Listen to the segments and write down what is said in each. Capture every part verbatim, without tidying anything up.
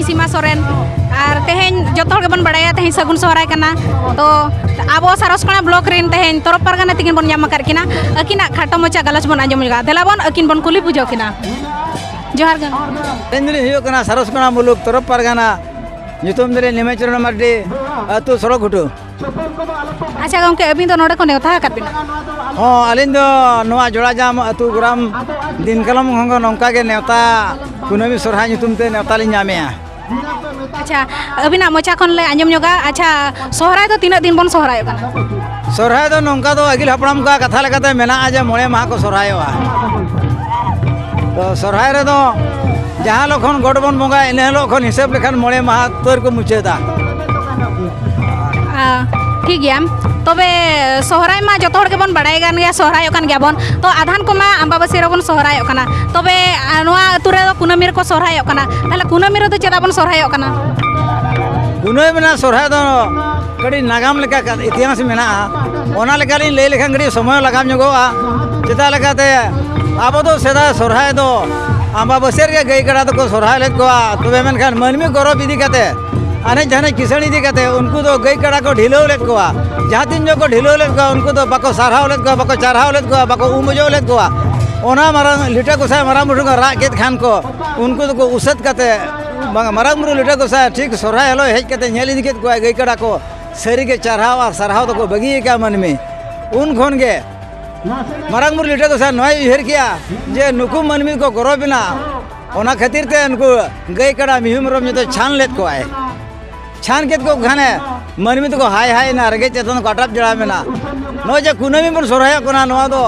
ᱥᱤᱢᱟ ᱥᱚᱨᱮᱱ᱾ ᱟᱨ ᱛᱮᱦᱮᱧ ᱡᱚᱛᱚ ᱦᱚᱲ ᱜᱮᱵᱚᱱ ᱵᱟᱲᱟᱭᱟ, ᱛᱮᱦᱮᱧ ᱥᱟᱹᱜᱩᱱ ᱥᱚᱦᱨᱟᱭ ᱠᱟᱱᱟ᱾ ᱛᱚ ᱟᱵᱚ ᱥᱟᱨᱚᱥᱠᱚᱬᱟ ᱵᱞᱚᱠ ᱨᱮᱱ ᱛᱮᱦᱮᱧ ᱛᱚᱨᱚᱯ ᱯᱟᱨᱜᱟᱱᱟ ᱛᱤᱠᱤᱱ ᱵᱚᱱ ᱧᱟᱢ ᱟᱠᱟᱫ ᱠᱤᱱᱟ, ᱟᱹᱠᱤᱱᱟᱜ ᱠᱷᱟᱴᱚ ᱢᱚᱪᱟ ᱜᱟᱞᱚᱪ ᱵᱚᱱ ᱟᱸᱡᱚᱢ ᱧᱚᱜᱟ᱾ ᱫᱮᱞᱟ ᱵᱚᱱ ᱟᱹᱠᱤᱱ ᱵᱚᱱ ᱠᱩᱞᱤ ᱵᱩᱡᱷᱟᱹᱣ ᱠᱤᱱᱟ᱾ ᱡᱚᱦᱟᱨ ᱜᱮ᱾ ᱤᱧ ᱫᱚᱞᱤᱧ ᱦᱩᱭᱩᱜ ᱠᱟᱱᱟ ᱥᱟᱨᱚᱥᱠᱚᱬᱟ ᱢᱩᱞᱩᱠ ᱛᱚᱨᱚᱯ ᱯᱟᱨᱜᱟᱱᱟ, ᱧᱩᱛᱩᱢ ᱫᱚᱞᱤᱧ ᱱᱤᱢᱟᱪᱚᱨᱚᱱ ᱢᱟᱨᱰᱤ, ᱟᱹᱛᱩ ᱥᱚᱲᱚᱠ ᱜᱷᱩᱴᱩ᱾ ᱟᱪᱪᱷᱟ ᱜᱚᱢᱠᱮ, ᱟᱹᱵᱤᱱ ᱫᱚ ᱱᱚᱰᱮ ᱠᱚ ᱱᱮᱣᱛᱟ ᱟᱠᱟᱫ ᱵᱤᱱᱟ? ᱦᱚᱸ, ᱟᱹᱞᱤᱧ ᱫᱚ ᱱᱚᱣᱟ ᱡᱚᱲᱟᱡᱟᱢ ᱟᱹᱛᱩ ᱜᱨᱟᱢ ᱫᱤᱱᱠᱟᱞᱚᱢ ᱠᱷᱚᱱ ᱜᱮ ᱱᱚᱝᱠᱟ ᱜᱮ ᱱᱮᱣᱛᱟ, ᱠᱩᱱᱟᱹᱢᱤ ᱥᱚᱨᱦᱟᱭ ᱧᱩᱛᱩᱢ ᱛᱮ ᱱᱮᱣᱛᱟ ᱞᱤᱧ ᱧᱟᱢᱮᱜᱼᱟ᱾ ᱟᱪᱪᱷᱟ, ᱟᱹᱵᱤᱱᱟᱜ ᱢᱚᱪᱟ ᱠᱷᱚᱱ ᱞᱮ ᱟᱸᱡᱚᱢ ᱧᱚᱜᱟ᱾ ᱟᱪᱪᱷᱟ, ᱥᱚᱦᱨᱟᱭ ᱫᱚ ᱛᱤᱱᱟᱹᱜ ᱫᱤᱱ ᱵᱚᱱ ᱥᱚᱦᱨᱟᱭᱚᱜ ᱠᱟᱱᱟ? ᱥᱚᱦᱨᱟᱭ ᱫᱚ ᱱᱚᱝᱠᱟ ᱫᱚ ᱟᱹᱜᱤᱞ ᱦᱟᱯᱲᱟᱢ ᱠᱚᱣᱟᱜ ᱠᱟᱛᱷᱟ ᱞᱮᱠᱟᱛᱮ ᱢᱮᱱᱟᱜᱼᱟ ᱡᱮ ᱢᱚᱬᱮ ᱢᱟᱦᱟ ᱠᱚ ᱥᱚᱦᱨᱟᱭᱚᱜᱼᱟ᱾ ᱛᱚ ᱥᱚᱦᱨᱟᱭ ᱨᱮᱫᱚ ᱡᱟᱦᱟᱸ ᱦᱤᱞᱳᱜ ᱠᱷᱚᱱ ᱜᱚᱰ ᱵᱚᱱ ᱵᱚᱸᱜᱟᱭᱟ, ᱤᱱᱟᱹ ᱦᱤᱞᱳᱜ ᱠᱷᱚᱱ ᱦᱤᱥᱟᱹᱵ ᱞᱮᱠᱷᱟᱱ ᱢᱚᱬᱮ ᱢᱟᱦᱟ ᱩᱛᱟᱹᱨ ᱠᱚ ᱢᱩᱪᱟᱹᱫᱟ᱾ ᱟ, ᱴᱷᱤᱠ ᱜᱮᱭᱟ᱾ ᱛᱚᱵᱮ ᱥᱚᱦᱨᱟᱭ ᱢᱟ ᱡᱚᱛᱚ ᱦᱚᱲ ᱜᱮᱵᱚᱱ ᱵᱟᱲᱟᱭ ᱠᱟᱱ ᱜᱮᱭᱟ, ᱥᱚᱦᱨᱟᱭᱚᱜ ᱠᱟᱱ ᱜᱮᱭᱟᱵᱚᱱ᱾ ᱛᱚ ᱟᱫᱷᱟᱱ ᱠᱚᱢᱟ ᱟᱢᱵᱟᱵᱟᱹᱥᱭᱟᱹ ᱨᱮᱵᱚᱱ ᱥᱚᱦᱨᱟᱭᱚᱜ ᱠᱟᱱᱟ᱾ ᱛᱚᱵᱮ, ᱟ, ᱱᱚᱣᱟ ᱟᱹᱛᱩ ᱨᱮᱫᱚ ᱠᱩᱱᱟᱹᱢᱤ ᱨᱮᱠᱚ ᱥᱚᱦᱨᱟᱭᱚᱜ ᱠᱟᱱᱟ᱾ ᱛᱟᱦᱞᱮ ᱠᱩᱱᱟᱹᱢᱤ ᱨᱮᱫᱚ ᱪᱮᱫᱟᱜ ᱵᱚᱱ ᱥᱚᱦᱨᱟᱭᱚᱜ ᱠᱟᱱᱟ? ᱠᱩᱱᱟᱹᱢᱤ ᱨᱮᱱᱟᱜ ᱥᱚᱦᱨᱟᱭ ᱫᱚ ᱠᱟᱹᱴᱤᱡ ᱱᱟᱜᱟᱢ ᱞᱮᱠᱟ ᱠᱟ-, ᱤᱛᱤᱦᱟᱥ ᱢᱮᱱᱟᱜᱼᱟ᱾ ᱚᱱᱟ ᱞᱮᱠᱟᱞᱤᱧ ᱞᱟᱹᱭ ᱞᱮᱠᱷᱟᱱ ᱠᱟᱹᱴᱤᱡ ᱥᱚᱢᱚᱭ ᱞᱟᱜᱟᱣ ᱧᱚᱜᱚᱜᱼᱟ᱾ ᱪᱮᱫᱟᱜ ᱞᱮᱠᱟᱛᱮ ᱟᱵᱚ ᱫᱚ ᱥᱮᱫᱟᱭ ᱥᱚᱦᱨᱟᱭ ᱫᱚ ᱟᱢᱵᱟᱵᱟᱹᱥᱭᱟᱹ ᱨᱮᱜᱮ ᱜᱟᱹᱭ ᱠᱟᱰᱟ ᱫᱚᱠᱚ ᱥᱚᱦᱨᱟᱭ ᱞᱮᱫ ᱠᱚᱣᱟ᱾ ᱛᱚᱵᱮ ᱢᱮᱱᱠᱷᱟᱱ ᱢᱟᱹᱱᱢᱤ ᱜᱚᱨᱚᱵᱽ ᱤᱫᱤ ᱠᱟᱛᱮ, ᱟᱱᱮᱡ ᱫᱷᱟᱱᱮᱡ ᱠᱤᱥᱟᱹᱬ ᱤᱫᱤ ᱠᱟᱛᱮ ᱩᱱᱠᱩ ᱫᱚ ᱜᱟᱹᱭ ᱠᱟᱰᱟ ᱠᱚ ᱰᱷᱤᱞᱟᱹᱣ ᱞᱮᱫ ᱠᱚᱣᱟ᱾ ᱡᱟᱦᱟᱸ ᱛᱤᱱ ᱡᱚᱦᱚᱜ ᱠᱚ ᱰᱷᱤᱞᱟᱹᱣ ᱞᱮᱫ ᱠᱚᱣᱟ, ᱩᱱᱠᱩ ᱫᱚ ᱵᱟᱠᱚ ᱥᱟᱨᱦᱟᱣ ᱞᱮᱫ ᱠᱚᱣᱟ, ᱵᱟᱠᱚ ᱪᱟᱨᱦᱟᱣ ᱞᱮᱫ ᱠᱚᱣᱟ, ᱵᱟᱠᱚ ᱩᱢ ᱚᱡᱚᱜ ᱞᱮᱫ ᱠᱚᱣᱟ᱾ ᱚᱱᱟ ᱢᱟᱨᱟᱝ ᱞᱤᱴᱟᱹ ᱜᱚᱸᱥᱟᱭ ᱢᱟᱨᱟᱝ ᱵᱩᱨᱩ ᱠᱚ ᱨᱟᱜ ᱠᱮᱫ ᱠᱷᱟᱱ ᱠᱚ, ᱩᱱᱠᱩ ᱫᱚᱠᱚ ᱩᱥᱟᱹᱫ ᱠᱟᱛᱮ, ᱵᱟᱝ, ᱢᱟᱨᱟᱝ ᱵᱩᱨᱩ ᱞᱤᱴᱟᱹ ᱜᱚᱸᱥᱟᱭ ᱴᱷᱤᱠ ᱥᱚᱦᱨᱟᱭ ᱦᱤᱞᱳᱜ ᱦᱮᱡ ᱠᱟᱛᱮ ᱧᱮᱞ ᱤᱫᱤ ᱠᱮᱫ ᱠᱚᱣᱟ ᱜᱟᱹᱭ ᱠᱟᱰᱟ ᱠᱚ, ᱥᱟᱹᱨᱤᱜᱮ ᱪᱟᱨᱦᱟᱣ ᱟᱨ ᱥᱟᱨᱦᱟᱣ ᱫᱚᱠᱚ ᱵᱟᱹᱜᱤ ᱟᱠᱟᱫᱼᱟ ᱢᱟᱹᱱᱢᱤ᱾ ᱩᱱ ᱠᱷᱚᱱ ᱜᱮ ᱢᱟᱨᱟᱝ ᱵᱩᱨᱩ ᱞᱤᱴᱟᱹ ᱜᱚᱸᱥᱟᱭ ᱱᱚᱣᱟᱭ ᱩᱭᱦᱟᱹᱨ ᱠᱮᱜᱼᱟ ᱡᱮ ᱱᱩᱠᱩ ᱢᱟᱹᱱᱢᱤ ᱠᱚ ᱜᱚᱨᱚᱵ ᱮᱱᱟ, ᱚᱱᱟ ᱠᱷᱟᱹᱛᱤᱨ ᱛᱮ ᱱᱩᱠᱩ ᱜᱟᱹᱭ ᱠᱟᱰᱟ ᱢᱤᱦᱩ ᱢᱮᱨᱚᱢ ᱡᱚᱛᱚ ᱪᱷᱟᱱ ᱞᱮᱫ ᱠᱚᱣᱟᱭ᱾ ᱪᱷᱟᱱ ᱠᱮᱫ ᱠᱚ ᱠᱷᱟᱱᱮ ᱢᱟᱹᱱᱢᱤ ᱫᱚᱠᱚ ᱦᱟᱭ ᱦᱟᱭ ᱮᱱᱟ, ᱨᱮᱸᱜᱮᱡ ᱛᱮᱛᱟᱝ ᱫᱚᱠᱚ ᱟᱴᱟᱯ ᱡᱟᱲᱟᱢ ᱮᱱᱟ᱾ ᱱᱚᱜᱼᱚᱭ ᱡᱮ ᱠᱩᱱᱟᱹᱢᱤ ᱵᱚᱱ ᱥᱚᱦᱨᱟᱭᱚᱜ ᱠᱟᱱᱟ, ᱱᱚᱣᱟ ᱫᱚ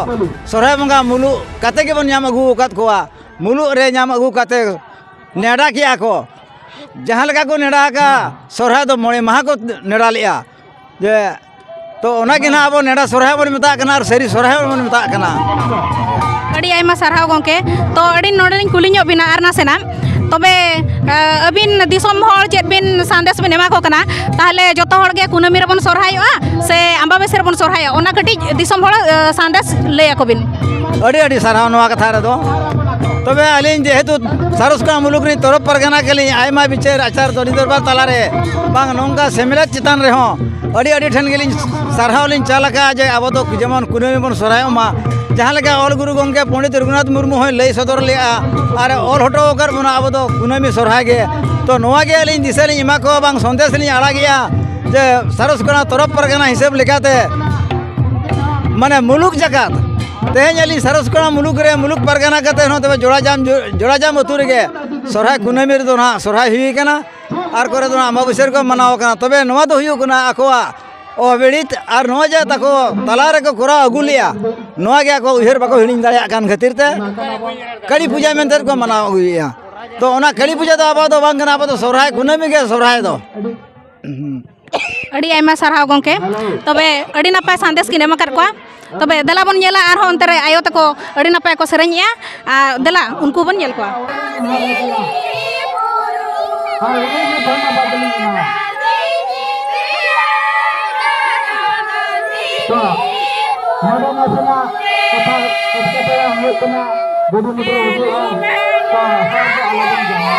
ᱥᱚᱦᱨᱟᱭ ᱵᱚᱸᱜᱟ ᱢᱩᱞᱩᱜ ᱠᱟᱛᱮ ᱜᱮᱵᱚᱱ ᱧᱟᱢ ᱟᱹᱜᱩ ᱟᱠᱟᱫ ᱠᱚᱣᱟ᱾ ᱢᱩᱞᱩᱜ ᱨᱮ ᱧᱟᱢ ᱟᱹᱜᱩ ᱠᱟᱛᱮ ᱱᱮᱰᱟ ᱠᱮᱜᱼᱟ ᱠᱚ᱾ ᱡᱟᱦᱟᱸ ᱞᱮᱠᱟ ᱠᱚ ᱱᱮᱰᱟ ᱟᱠᱟᱫ, ᱥᱚᱦᱨᱟᱭ ᱫᱚ ᱢᱚᱬᱮ ᱢᱟᱦᱟ ᱠᱚ ᱱᱮᱰᱟ ᱞᱮᱜᱼᱟ᱾ ᱡᱮ, ᱛᱚ ᱚᱱᱟ ᱜᱮ ᱱᱟᱦᱟᱜ ᱟᱵᱚ ᱱᱮᱰᱟ ᱥᱚᱦᱨᱟᱭ ᱵᱚᱱ ᱢᱮᱛᱟᱜ ᱠᱟᱱᱟ ᱟᱨ ᱥᱟᱹᱨᱤ ᱥᱚᱦᱨᱟᱭ ᱵᱚᱱ ᱢᱮᱛᱟᱜ ᱠᱟᱱᱟ᱾ ᱟᱹᱰᱤ ᱟᱭᱢᱟ ᱥᱟᱨᱦᱟᱣ ᱜᱚᱢᱠᱮ᱾ ᱛᱚ ᱟᱹᱰᱤ ᱱᱚᱰᱮᱞᱤᱧ ᱠᱩᱞᱤ ᱧᱚᱜ ᱵᱤᱱᱟ ᱟᱨ ᱱᱟᱥᱮᱱᱟᱜ, ᱛᱚᱵᱮ, ᱟ, ᱟᱹᱵᱤᱱ ᱫᱤᱥᱚᱢ ᱦᱚᱲ ᱪᱮᱫ ᱵᱤᱱ ᱥᱟᱸᱫᱮᱥ ᱵᱤᱱ ᱮᱢᱟ ᱠᱚ ᱠᱟᱱᱟ? ᱛᱟᱦᱚᱞᱮ ᱡᱚᱛᱚ ᱦᱚᱲ ᱜᱮ ᱠᱩᱱᱟᱹᱢᱤ ᱨᱮᱵᱚᱱ ᱥᱚᱦᱨᱟᱭᱚᱜᱼᱟ ᱥᱮ ᱟᱢᱵᱟᱵᱟᱹᱥᱭᱟᱹ ᱨᱮᱵᱚᱱ ᱥᱚᱦᱨᱟᱭᱚᱜᱼᱟ? ᱚᱱᱟ ᱠᱟᱹᱴᱤᱡ ᱫᱤᱥᱚᱢ ᱦᱚᱲ, ᱟ, ᱥᱟᱸᱫᱮᱥ ᱞᱟᱹᱭ ᱟᱠᱚ ᱵᱤᱱ᱾ ᱟᱹᱰᱤ ᱟᱹᱰᱤ ᱥᱟᱨᱦᱟᱣ ᱱᱚᱣᱟ ᱠᱟᱛᱷᱟ ᱨᱮᱫᱚ᱾ ᱛᱚᱵᱮ ᱟᱹᱞᱤᱧ ᱡᱮᱦᱮᱛᱩ ᱥᱟᱨᱚᱥᱠᱟ ᱢᱩᱞᱩᱠ ᱨᱤᱱ ᱛᱚᱨᱚᱯ ᱯᱟᱨᱜᱟᱱᱟ ᱜᱮᱞᱤᱧ, ᱟᱭᱢᱟ ᱵᱤᱪᱟᱹᱨ ᱟᱪᱟᱨ ᱫᱚᱨᱤ ᱫᱚᱨᱵᱟᱨ ᱛᱟᱞᱟᱨᱮ ᱵᱟᱝ ᱱᱚᱝᱠᱟ ᱥᱮᱢᱞᱮᱫ ᱪᱮᱛᱟᱱ ᱨᱮᱦᱚᱸ ᱟᱹᱰᱤ ᱟᱹᱰᱤ ᱴᱷᱮᱱ ᱜᱮᱞᱤᱧ ᱥᱟᱨᱦᱟᱣ ᱞᱤᱧ ᱪᱟᱞ ᱟᱠᱟᱫᱼᱟ ᱡᱮ ᱟᱵᱚ ᱫᱚ ᱡᱮᱢᱚᱱ ᱠᱩᱱᱟᱹᱢᱤ ᱵᱚᱱ ᱥᱚᱨᱦᱟᱭᱚᱜ ᱢᱟ, ᱡᱟᱦᱟᱸ ᱞᱮᱠᱟ ᱚᱞ ᱜᱩᱨᱩ ᱜᱚᱢᱠᱮ ᱯᱚᱱᱰᱤᱛ ᱨᱚᱜᱷᱩᱱᱟᱛᱷ ᱢᱩᱨᱢᱩ ᱦᱚᱸᱭ ᱞᱟᱹᱭ ᱥᱚᱫᱚᱨ ᱞᱮᱫᱼᱟ ᱟᱨ ᱚᱞ ᱦᱚᱴᱚ ᱟᱠᱟᱫ ᱵᱚᱱᱟ ᱟᱵᱚ ᱫᱚ ᱠᱩᱱᱟᱹᱢᱤ ᱥᱚᱨᱦᱟᱭ ᱜᱮ᱾ ᱛᱚ ᱱᱚᱣᱟ ᱜᱮ ᱟᱹᱞᱤᱧ ᱫᱤᱥᱟᱹ ᱞᱤᱧ ᱮᱢᱟ ᱠᱚᱣᱟ ᱵᱟᱝ ᱥᱚᱱᱫᱮᱥ ᱞᱤᱧ ᱟᱲᱟᱜᱮᱜᱼᱟ ᱡᱮ ᱥᱟᱨᱚᱥᱠᱟᱲᱟ ᱛᱚᱨᱚᱯ ᱯᱟᱨᱜᱟᱱᱟ ᱦᱤᱥᱟᱹᱵ ᱞᱮᱠᱟᱛᱮ ᱢᱟᱱᱮ ᱢᱩᱞᱩᱠ ᱡᱟᱠᱟᱛ ᱛᱮᱦᱮᱧ ᱟᱹᱞᱤᱧ ᱥᱟᱨᱚᱥᱠᱟᱲᱟ ᱢᱩᱞᱩᱠ ᱨᱮ ᱢᱩᱞᱩᱠ ᱯᱟᱨᱜᱟᱱᱟ ᱠᱟᱛᱮ ᱦᱚᱸ ᱛᱚᱵᱮ ᱡᱚᱲᱟᱡᱟᱢ, ᱡᱚᱲᱟᱡᱟᱢ ᱟᱹᱛᱩ ᱨᱮᱜᱮ ᱥᱚᱨᱦᱟᱭ ᱠᱩᱱᱟᱹᱢᱤ ᱨᱮᱫᱚ ᱱᱟᱦᱟᱜ ᱥᱚᱨᱦᱟᱭ ᱦᱩᱭ ᱠᱟᱱᱟ᱾ ᱟᱨ ᱠᱚᱨᱮ ᱫᱚ ᱱᱟᱦᱟᱜ ᱟᱢᱵᱟᱵᱟᱹᱥᱭᱟᱹ ᱨᱮᱠᱚ ᱢᱟᱱᱟᱣ ᱠᱟᱱᱟ᱾ ᱛᱚᱵᱮ ᱱᱚᱣᱟ ᱫᱚ ᱦᱩᱭᱩᱜ ᱠᱟᱱᱟ ᱟᱠᱚᱣᱟᱜ ᱚᱵᱮᱲᱤᱛ ᱟᱨ ᱱᱚᱣᱟ ᱡᱮ ᱛᱟᱠᱚ ᱛᱟᱞᱟ ᱨᱮᱠᱚ ᱠᱚᱨᱟᱣ ᱟᱹᱜᱩ ᱞᱮᱜᱼᱟ, ᱱᱚᱣᱟ ᱜᱮ ᱟᱠᱚ ᱩᱭᱦᱟᱹᱨ ᱵᱟᱠᱚ ᱦᱤᱲᱤᱧ ᱫᱟᱲᱮᱭᱟᱜ ᱠᱟᱱ ᱠᱷᱟᱹᱛᱤᱨ ᱛᱮ ᱠᱟᱹᱞᱤ ᱯᱩᱡᱟᱹ ᱢᱮᱱᱛᱮ ᱠᱚ ᱢᱟᱱᱟᱣ ᱟᱹᱜᱩᱭᱮᱫᱼᱟ᱾ ᱛᱚ ᱚᱱᱟ ᱠᱟᱹᱞᱤ ᱯᱩᱡᱟᱹ ᱫᱚ ᱟᱵᱚ ᱫᱚ ᱵᱟᱝ ᱠᱟᱱᱟ, ᱟᱵᱚ ᱫᱚ ᱥᱚᱨᱦᱟᱭ ᱠᱩᱱᱟᱹᱢᱤ ᱜᱮ ᱥᱚᱨᱦᱟᱭ ᱫᱚ᱾ ᱟᱹᱰᱤ ᱟᱭᱢᱟ ᱥᱟᱨᱦᱟᱣ ᱜᱚᱢᱠᱮ᱾ ᱛᱚᱵᱮ ᱟᱹᱰᱤ ᱱᱟᱯᱟᱭ ᱥᱟᱸᱫᱮᱥ ᱠᱤᱱ ᱮᱢ ᱟᱠᱟᱫ ᱠᱚᱣᱟ᱾ ᱛᱚᱵᱮ ᱫᱮᱞᱟ ᱵᱚᱱ ᱧᱮᱞᱟ ᱟᱨᱦᱚᱸ ᱚᱱᱛᱮ ᱨᱮ ᱟᱭᱳ ᱛᱟᱠᱚ ᱟᱹᱰᱤ ᱱᱟᱯᱟᱭ ᱠᱚ ᱥᱮᱨᱮᱧᱮᱜᱼᱟ᱾ ᱟᱨ ᱫᱮᱞᱟ ᱩᱱᱠᱩ ᱵᱚᱱ ᱧᱮᱞ ᱠᱚᱣᱟ᱾ ᱛᱚ, ᱱᱚᱰᱮ ᱱᱟᱥᱮᱱᱟᱜ ᱠᱟᱛᱷᱟ ᱮᱴᱠᱮᱴᱚᱬᱮ ᱦᱩᱭᱩᱜ ᱠᱟᱱᱟ, ᱜᱟᱹᱰᱤ ᱢᱚᱴᱚᱨ ᱦᱤᱡᱩᱜᱼᱟ, ᱛᱚ, ᱦᱚᱲ ᱫᱚ ᱟᱞᱚᱵᱚᱱ ᱡᱟᱢᱟ᱾